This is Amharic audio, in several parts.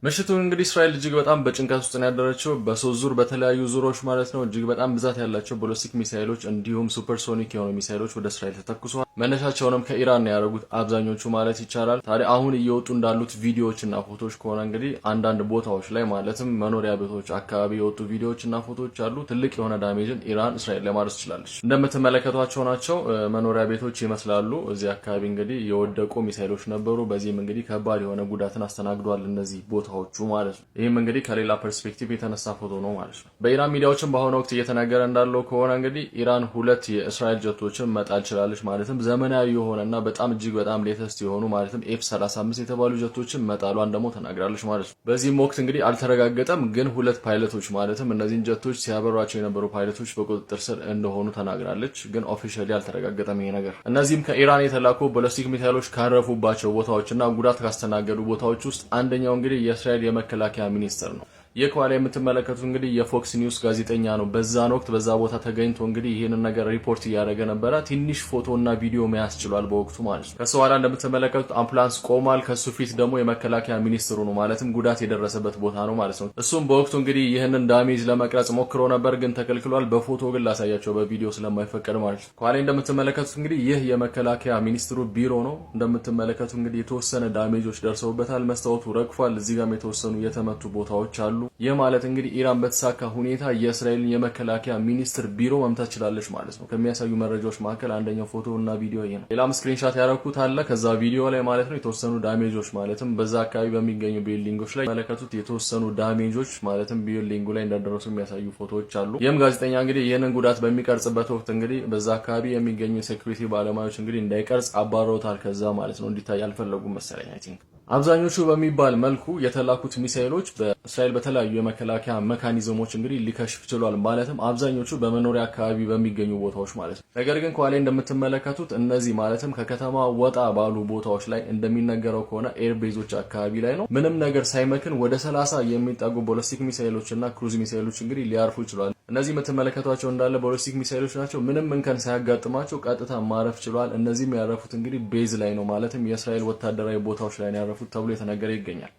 ምሽቱን እንግዲህ እስራኤል እጅግ በጣም በጭንቀት ውስጥ ነው ያደረችው። በሶስት ዙር በተለያዩ ዙሮች ማለት ነው እጅግ በጣም ብዛት ያላቸው ballistic ሚሳይሎች እንዲሁም supersonic የሆኑ ሚሳይሎች ወደ እስራኤል ተተኩሰዋል። መነሻቸውንም ከኢራን ነው ያደረጉት አብዛኞቹ ማለት ይቻላል። ታዲያ አሁን እየወጡ እንዳሉት ቪዲዮዎች እና ፎቶዎች ከሆነ እንግዲህ አንዳንድ ቦታዎች ላይ ማለትም መኖሪያ ቤቶች አካባቢ የወጡ ቪዲዮዎች እና ፎቶዎች አሉ። ትልቅ የሆነ damage ን ኢራን እስራኤል ላይ ማድረስ ችላለች። እንደምትመለከቷቸው ናቸው፣ መኖሪያ ቤቶች ይመስላሉ። እዚህ አካባቢ እንግዲህ የወደቁ ሚሳይሎች ነበሩ። በዚህም እንግዲህ ከባድ የሆነ ጉዳትን አስተናግዷል እነዚህ ቦታዎቹ ማለት ነው። ይህም እንግዲህ ከሌላ perspective የተነሳ ፎቶ ነው ማለት ነው። በኢራን ሚዲያዎችም በአሁኑ ወቅት እየተናገረ እንዳለው ከሆነ እንግዲህ ኢራን ሁለት የእስራኤል ጀቶችን መጣል ችላለች። ማለትም ዘመናዊ የሆነና በጣም እጅግ በጣም latest የሆኑ ማለትም F 35 የተባሉ ጀቶችን መጣሏን ደግሞ ተናግራለች ማለት ነው። በዚህም ወቅት እንግዲህ አልተረጋገጠም፣ ግን ሁለት ፓይለቶች ማለትም እነዚህን ጀቶች ሲያበሯቸው የነበሩ ፓይለቶች በቁጥጥር ስር እንደሆኑ ተናግራለች። ግን officially አልተረጋገጠም ይሄ ነገር። እነዚህም ከኢራን የተላኩ ballistic ሚሳይሎች ካረፉባቸው ቦታዎችና ጉዳት ካስተናገዱ ቦታዎች ውስጥ አንደኛው እንግዲህ የእስራኤል የመከላከያ ሚኒስትር ነው። ይህ ከኋላ የምትመለከቱት እንግዲህ የ Fox News ጋዜጠኛ ነው። በዛን ወቅት በዛ ቦታ ተገኝቶ እንግዲህ ይህንን ነገር ሪፖርት እያደረገ ነበረ። ትንሽ ፎቶ እና ቪዲዮ መያዝ ችሏል በወቅቱ ማለት ነው። ከሱ ኋላ እንደምትመለከቱት አምቡላንስ ቆሟል። ከሱ ፊት ደግሞ የመከላከያ ሚኒስትሩ ነው፣ ማለትም ጉዳት የደረሰበት ቦታ ነው ማለት ነው። እሱም በወቅቱ እንግዲህ ይህንን damage ለመቅረጽ ሞክሮ ነበር፣ ግን ተከልክሏል። በፎቶ ግን ላሳያቸው በቪዲዮ ስለማይፈቀድ ማለት ነው። ከኋላ እንደምትመለከቱት እንግዲህ ይህ የመከላከያ ሚኒስትሩ ቢሮ ነው። እንደምትመለከቱት እንግዲህ የተወሰነ damage ኦች ደርሰውበታል። መስታወቱ ረግፏል። እዚህ ጋርም የተወሰኑ የተመቱ ቦታዎች አሉ። ይህ ማለት እንግዲህ ኢራን በተሳካ ሁኔታ የእስራኤልን የመከላከያ ሚኒስትር ቢሮ መምታት ችላለች ማለት ነው። ከሚያሳዩ መረጃዎች መካከል አንደኛው ፎቶ እና ቪዲዮ ይህ ነው። ሌላም screenshot ያደረኩት አለ ከዛ ቪዲዮ ላይ ማለት ነው። የተወሰኑ damage ኦች ማለትም በዛ አካባቢ በሚገኙ building ኦች ላይ መለከቱት የተወሰኑ damage ኦች ማለትም building ኡ ላይ እንደደረሱ የሚያሳዩ ፎቶዎች አሉ። ይህም ጋዜጠኛ እንግዲህ ይህንን ጉዳት በሚቀርጽበት ወቅት እንግዲህ በዛ አካባቢ የሚገኙ የ security ባለሙያዎች እንግዲህ እንዳይቀርጽ አባረውታል። ከዛ ማለት ነው እንዲታይ አልፈለጉም መሰለኝ I think። አብዛኞቹ በሚባል መልኩ የተላኩት ሚሳኤሎች በእስራኤል በተለያዩ የመከላከያ mechanism ኦች እንግዲህ ሊከሽፍ ችሏል። ማለትም አብዛኞቹ በመኖሪያ አካባቢ በሚገኙ ቦታዎች ማለት ነው። ነገር ግን ከኋላ እንደምትመለከቱት እነዚህ ማለትም ከከተማ ወጣ ባሉ ቦታዎች ላይ እንደሚነገረው ከሆነ airbase ኦች አካባቢ ላይ ነው ምንም ነገር ሳይመክን ወደ 30 የሚጠጉ ballistic ሚሳኤሎች እና cruise ሚሳኤሎች እንግዲህ ሊያርፉ ችሏል። እነዚህ የምትመለከቷቸው እንዳለ ballistic ሚሳኤሎች ናቸው። ምንም እንከን ሳያጋጥማቸው ቀጥታ ማረፍ ችሏል። እነዚህም ያረፉት እንግዲህ base ላይ ነው፣ ማለትም የእስራኤል ወታደራዊ ቦታዎች ላይ ነው ያረፉት ተብሎ የተነገረ ይገኛል።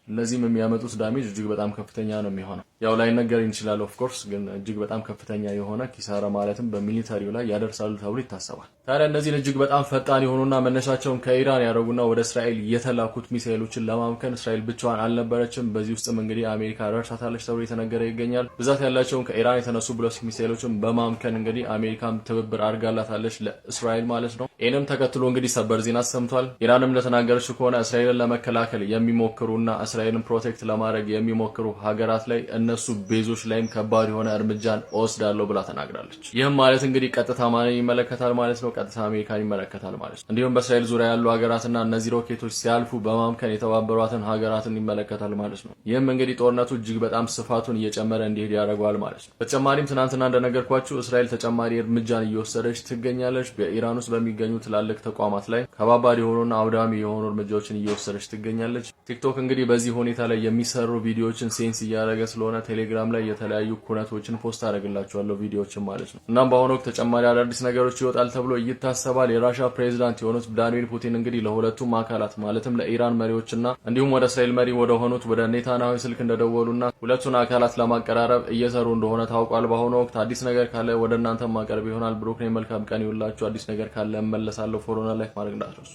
እነዚህም የሚያመጡት damage እጅግ በጣም ከፍተኛ ነው የሚሆነው። ያው ላይነገር ይችላል of course፣ ግን እጅግ በጣም ከፍተኛ የሆነ ኪሳራ ማለትም በ military ው ላይ ያደርሳሉ ተብሎ ይታሰባል። ታዲያ እነዚህን እጅግ በጣም ፈጣን የሆኑና መነሻቸውን ከኢራን ያደረጉና ወደ እስራኤል የተላኩት ሚሳኤሎችን ለማምከን እስራኤል ብቻዋን አልነበረችም። በዚህ ውስጥም እንግዲህ አሜሪካ ረድታታለች ተብሎ የተነገረ ይገኛል። ብዛት ያላቸውን ከኢራን የተነሱ ballistic ሚሳኤሎችን በማምከን እንግዲህ አሜሪካም ትብብር አድርጋላታለች ለእስራኤል ማለት ነው። ይህንም ተከትሎ እንግዲህ ሰበር ዜና ተሰምቷል። ኢራንም እንደተናገረችው ከሆነ እስራኤልን ለመከላከል የሚሞክሩና እስራኤልን protect ለማድረግ የሚሞክሩ ሀገራት ላይ እነሱ base ኦች ላይም ከባድ የሆነ እርምጃን እወስዳለሁ ብላ ተናግራለች። ይህም ማለት እንግዲህ ቀጥታ ማንን ይመለከታል ማለት ነው? ቀጥታ አሜሪካን ይመለከታል ማለት ነው። እንዲሁም በእስራኤል ዙሪያ ያሉ ሀገራትና እነዚህ ሮኬቶች ሲያልፉ በማምከን የተባበሯትን ሀገራትን ይመለከታል ማለት ነው። ይህም እንግዲህ ጦርነቱ እጅግ በጣም ስፋቱን እየጨመረ እንዲሄድ ያደርገዋል ማለት ነው። በተጨማሪም ትናንትና እንደነገርኳችሁ እስራኤል ተጨማሪ እርምጃን እየወሰደች ትገኛለች። በኢራን ውስጥ በሚገኙ ትላልቅ ተቋማት ላይ ከባባድ የሆኑና አውዳሚ የሆኑ እርምጃዎችን እየወሰደች ትገኛለች። ቲክቶክ እንግዲህ በዚህ ሁኔታ ላይ የሚሰሩ ቪዲዮዎችን ሴንስ እያደረገ ስለሆነ ቴሌግራም ላይ የተለያዩ ኩነቶችን post አደርግላችኋለሁ ቪዲዮዎችን ማለት ነው። እናም በአሁኑ ወቅት ተጨማሪ አዳዲስ ነገሮች ይወጣል ተብሎ ይታሰባል። የራሻ ፕሬዚዳንት የሆኑት ቭላዲሚር ፑቲን እንግዲህ ለሁለቱም አካላት ማለትም ለኢራን መሪዎችና እንዲሁም ወደ እስራኤል መሪ ወደ ሆኑት ወደ ኔታንያሁ ስልክ እንደደወሉና ሁለቱን አካላት ለማቀራረብ እየሰሩ እንደሆነ ታውቋል። በአሁኑ ወቅት አዲስ ነገር ካለ ወደ እናንተ ማቀርብ ይሆናል። ብሩክ ነኝ። መልካም ቀን ይሁንላችሁ። አዲስ ነገር ካለ እመለሳለሁ። Follow ና like ማድረግ እንዳትረሱ።